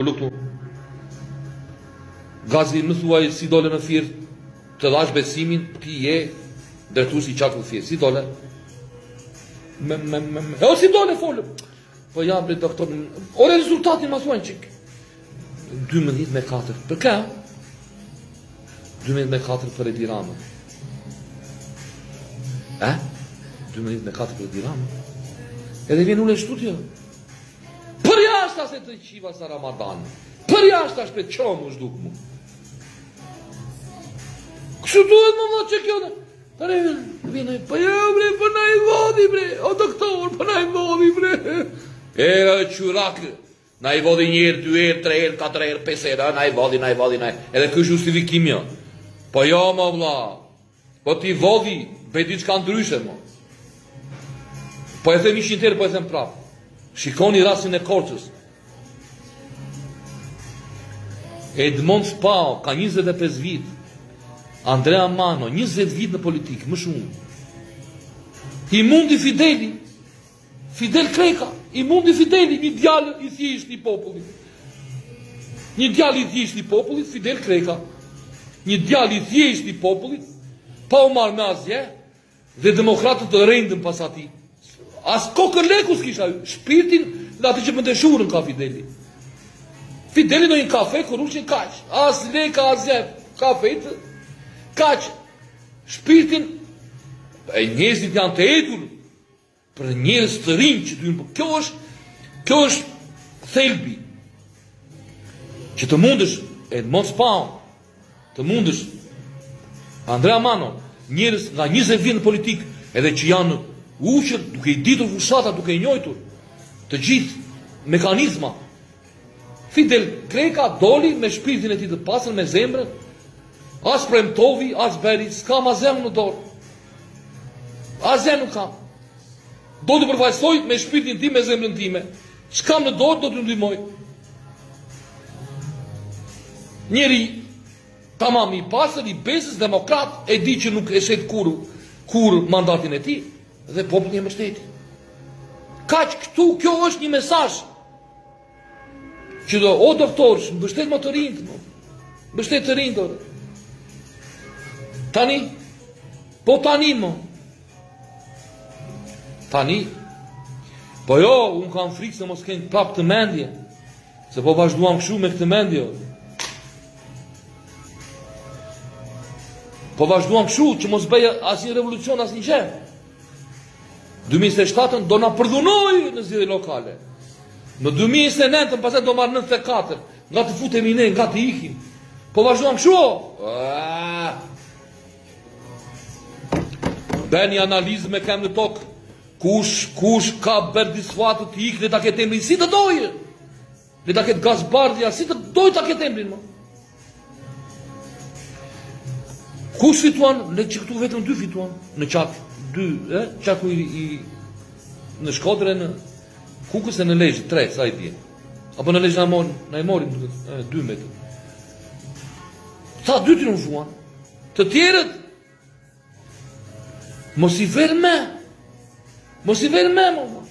Këtu. Gazi më thuaj si dole në Fier, të dhash besimin, ti je drejtuesi i qarkut Fier, si dole? Me, me, me, me. E o si dole folëm? Po ja, bre doktor, ore rezultatin ma thuaj çik. 12 me 4. Për kë? 12 me 4 për Edi Ramën. E? 12 me 4 për Edi Ramën. Edhe vjen unë në studio. Përjashta se të qiva sa Ramadan. Përjashta shpet qo mu zhduk mu. Kështu duhet më vlla që kjo në... Tani vjen ai, po jo bre, po na i vodhi bre, o doktor, po na i vodhi bre. Era e qyrak, na i vodhi një herë, dy herë, tre herë, katër herë, pesë herë, na i vodhi, na i vodhi, na i... Edhe ky është justifikimi jo. Po jo mo vlla, Po ti vodhi, bëj diçka ndryshe mo. Po e them 100 herë, po e them prapë. Shikoni rastin e Korçës. Edmond Spaho ka 25 vit. Andrea Mano 20 vit në politikë, më shumë. I mundi Fideli. Fidel Kreka, i mundi Fideli, një djalë i thjeshtë i popullit. Një djalë i thjeshtë i popullit, Fidel Kreka. Një djalë i thjeshtë i popullit, pa u marrë me asgjë, dhe demokratët rendën pas atij. As kokërr leku s'kish ai, shpirtin dhe atë që bënte shurën ka Fideli. Fideli në një kafe, kurushin kaq, as leka, asgjë, kafet, kaq, shpirtin, e njerëzit janë të etur, Për njerëz të rinj që duhen, po kjo është kjo është thelbi. Që të mundësh Edmond Spaho, të mundësh Andrea Mano, njerëz nga 20 vjet në politikë, edhe që janë uqër duke i ditur fushata, duke i njojtur të gjithë mekanizma. Fidel Kreka doli me shpirtin e tij të pastër, me zemrën, as premtovi, as bëri, s'kam asgjë në dorë. Asgjë nuk kam. Do të përfaqësoj me shpirtin tim, me zemrën time. Ç'kam në dorë do të ndihmoj. Njeri tamam i pastër, i besës, demokrat, e di që nuk e shet kurrë kurrë mandatin e tij dhe populli e mbështeti. Kaq këtu kjo është një mesazh Që do, o doktor, mbështet më të rinjtë, mo. Mbështet të rinjtë, ore. Tani, po tani, mo. Tani, po jo, unë kam frikë se mos kenë prapë këtë mendje, se po vazhduam kështu me këtë mendje, ore. Po vazhduam kështu që mos bëjë asnjë revolucion, asnjë gjë. 2027-ën do na përdhunojë në zgjedhje lokale. Në 2029-ën pastaj do marrë 94, nga të futemi ne, nga të ikim. Po vazhduam kështu. Bëni analizë me këmbë në tokë. Kush kush ka bërë disfatë të ikë le ta ketë emrin si të dojë. Le ta ketë Gaz Bardhja si të dojë ta ketë emrin më. Kush fituan? Ne që këtu vetëm dy fituan në qark, dy, e, qarku i, i në Shkodër e në Kukës e në Lezhë, tre, sa i bie. Apo në Lezhë na morën, na i morin, e, dy mbetën. Sa dy triumfuan. Të tjerët mos i vërë me. Mos i vërë me, mo.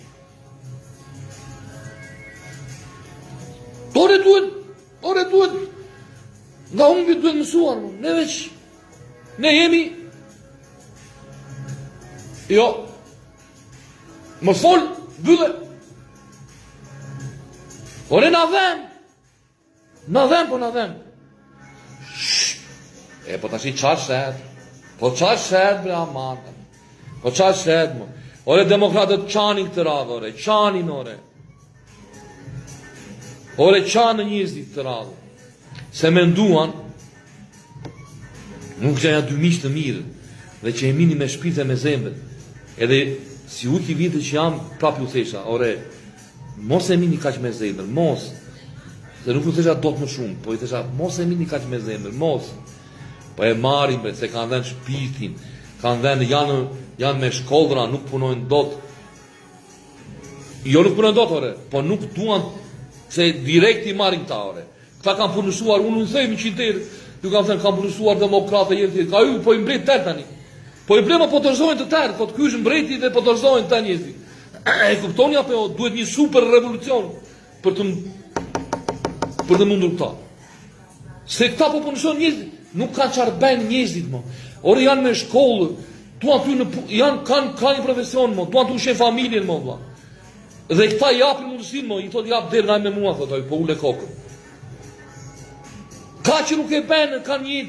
Ore duhet Ore duhet, nga humbjet duhet mësuar, mo. ne veç, ne jemi, jo, mos fol, mbylle, ore na dhem, na dhem, po na dhem, e po tashi qa shet, po qa shet, bre aman, po qa shet, mo. Ore demokratët qanin këtë radhë, ore, qanin, ore. Ore qanë njerëzit këtë radhë. Se menduan, nuk që janë dy miq të mirë, dhe që e mini me shpirt e me zemër. Edhe si ujk i vjetër që jam, prapë ju thesha, ore, mos e mini kaq me zemër, mos. Se nuk ju thesha dot më shumë, po i thesha, mos e mini kaq me zemër, mos. Po e marrin, bre, se kanë dhënë shpirtin, kanë dhënë, janë, janë me shkodra, nuk punojnë dot, Jo nuk punojnë dot ore, po nuk duan se direkt i marrin këta ore. Këta kanë punësuar, unë unë them që herë, ju kam thënë kanë punësuar demokratë e tjerë. Ka ju po i mbret tërë tani. Po i mbret po dorëzohen të tërë, thotë ky është mbreti dhe po dorëzohen të njerëzit. E kuptoni apo jo, duhet një super revolucion për të. Për të mundur këta. Se këta po punësojnë njerëz, nuk kanë çfarë bëjnë njerëzit më. Ore janë me shkollë, duan ty në janë kanë kanë një profesion më, duan të ushqejnë familjen më vëlla. Dhe këta i japin mundësinë më, i thotë jap derën ai me mua thotë ai, po ule kokën. Ka që nuk e bën, kanë një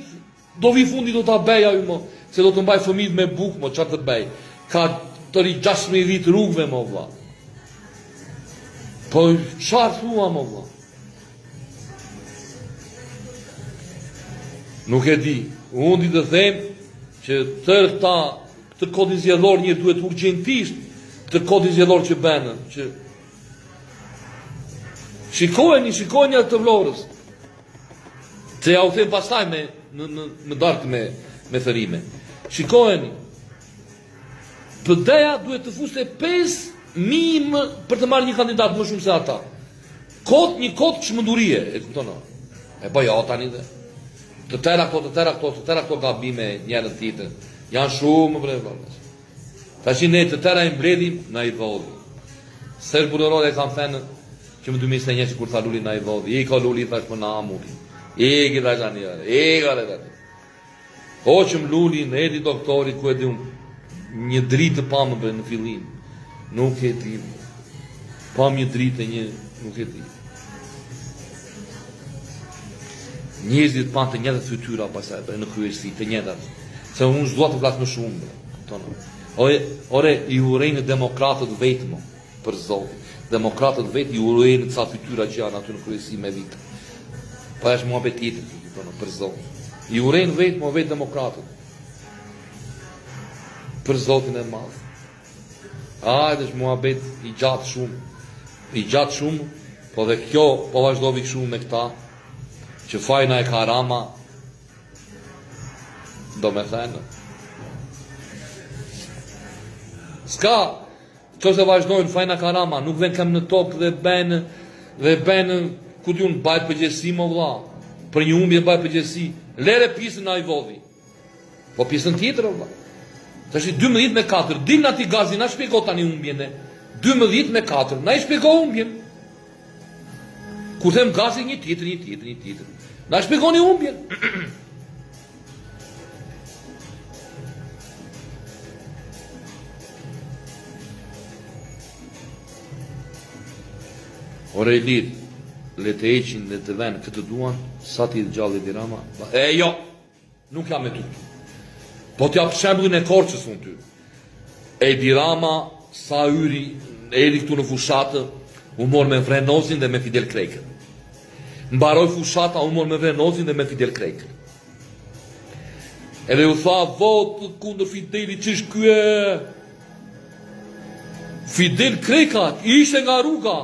do vi fundi do ta bëj ai më, se do të mbaj fëmijët me bukë më, çfarë të bëj. Ka të ri 16 vit rrugëve më vëlla. Po çfarë thua më vëlla? Nuk e di. Unë di të them që tërë këta, këtë kodin zgjedhor një duhet urgjentisht, këtë kodin zgjedhor që bënë, që Shikojeni, shikojeni atë të Vlorës. Se ja u them pastaj me në në në darkë me me thërrime. Shikojeni. PD-ja duhet të fuste 5.000 më për të marrë një kandidat më shumë se ata. Kot një kot çmendurie, e kupton? E po jo tani dhe. Të tëra këto, të tëra këto, të tëra këto gabime njërën tjetër. Janë shumë bre vëlla. Tashi ne të tëra i mbledhim na i vodhi. Serb burrëror e kam thënë që më 2021 që kur tha Luli na i vodhi. I ka Luli thash po na amuri. I ki thash tani. I ka tani. Hoqëm Lulin, erdhi doktori, ku e di unë, një dritë pamë bre në fillim, nuk e di, pamë një dritë e një, nuk e di. Njerëzit panë të njëjtat fytyra pastaj bre në kryesi, të njëjtat. Se unë s'dua të flas më shumë, bre. Kupton? Ore, ore i urrejnë demokratët vetë mo, për Zotin. Demokratët vetë i urrejnë ca fytyra që janë aty në kryesi me vite. Po është muhabet tjetër, kupton, për Zotin. I urrejnë vetë mo vetë demokratët. Për Zotin e madh. Hajde është muhabet i gjatë shumë. I gjatë shumë, po dhe kjo po vazhdovi kështu me këta që fajin e ka Rama do me thënë s'ka Qoftë se vazhdojnë fajin e ka Rama, nuk vën këmbë në tokë dhe bën dhe bën ku di unë baj përgjegjësi mo vlla. Për një humbje baj përgjegjësi. Lere pjesën na i vodhi. Po pjesën tjetër o vlla. Tash 12 me 4, dil na ti Gazi na shpjego tani humbjen e. 12 me 4, na i shpjego humbjen. Kur them Gazi një tjetër, një tjetër, një tjetër. Na shpjegoni humbjen. Ore Ilir, le të heqin le të venë këtë duan, sa të jetë gjallë Edi Rama. E jo, nuk jam me ty. Po t'jap shembullin e Korçës unë ty. Edi Rama sa hyri, erdhi këtu në fushatë, u mor me Vrenozin dhe me Fidel Krekën. Mbaroi fushata, u mor me Vrenozin dhe me Fidel Krekën. Edhe u tha votë kundër Fidelit që është ky Fidel Kreka ishte nga rruga.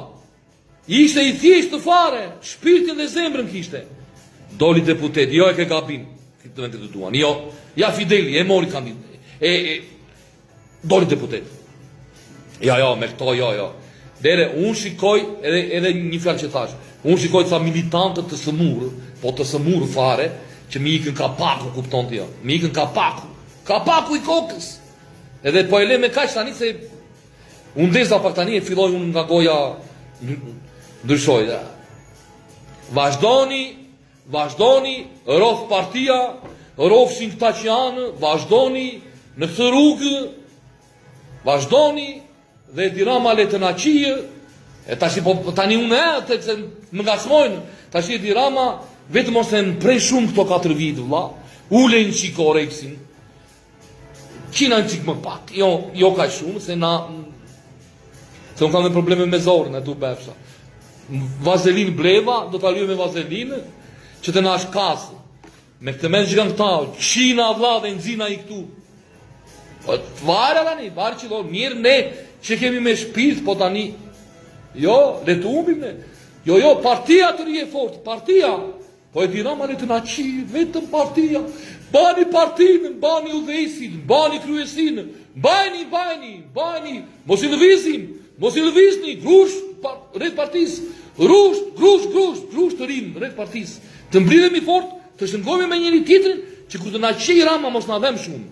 Ishte i thjeshtë fare, shpirtin dhe zemrën kishte. Doli deputet, jo e ke gabim, këtë vend të duan. Jo, ja Fideli e mori kandidat. E, e Doli deputet. Ja, jo, me këto, jo, jo. Dere, unë shikoj, edhe, edhe një fjalë që thash, unë shikoj ca militantë të sëmurë, po të sëmurë fare, që mi ikën kapaku, kupton ti jo, mi ikën kapaku, kapaku i kokës. Edhe po e le me kaq tani se unë ndeza pak tani e filloj unë nga goja ndryshoj. Vazhdoni, Vazhdoni, rroftë partia, rrofshin këta që janë, vazhdoni në këtë rrugë, vazhdoni dhe Edi Rama le të na qijë, e tashi po, po tani unë e, të, se më ngacmojnë, tashi Edi Rama vetëm mos e mprej shumë këto 4 vit, vlla, ule një çik oreksin, Qina një çik më pak, jo, jo kaq shumë, se na... Se unë kam dhe probleme me zorrën, e tu befsha. Vazelin bleva, do ta lyej me vazelin, që të na shkasë. Me këtë mend që kanë këta, qina vlla dhe nxina i këtu. Po të vara tani, varë që do, mirë ne që kemi me shpirt, po tani, jo, le të humbim ne. Jo, jo, partia të rrijë fort, partia, Po Edi Rama le të na qijë, vetëm partia. Mbani partinë, mbani udhëheqësit, mbani kryesinë, mbajni, mbajni, mbajni, mos i lëvizim, mos i lëvizni, grusht pa, rreth partisë, grusht, grusht, grusht, grusht të rrimë rreth partisë. Të mblidhemi fort, të shtrëngohemi me njëri tjetrin, që kur të na qijë Rama mos na dhem shumë.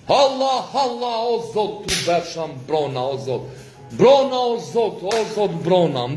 Halla, halla, o Zot, tu befsha mbrona, o Zot. Mbrona, o Zot, o Zot, mbrona.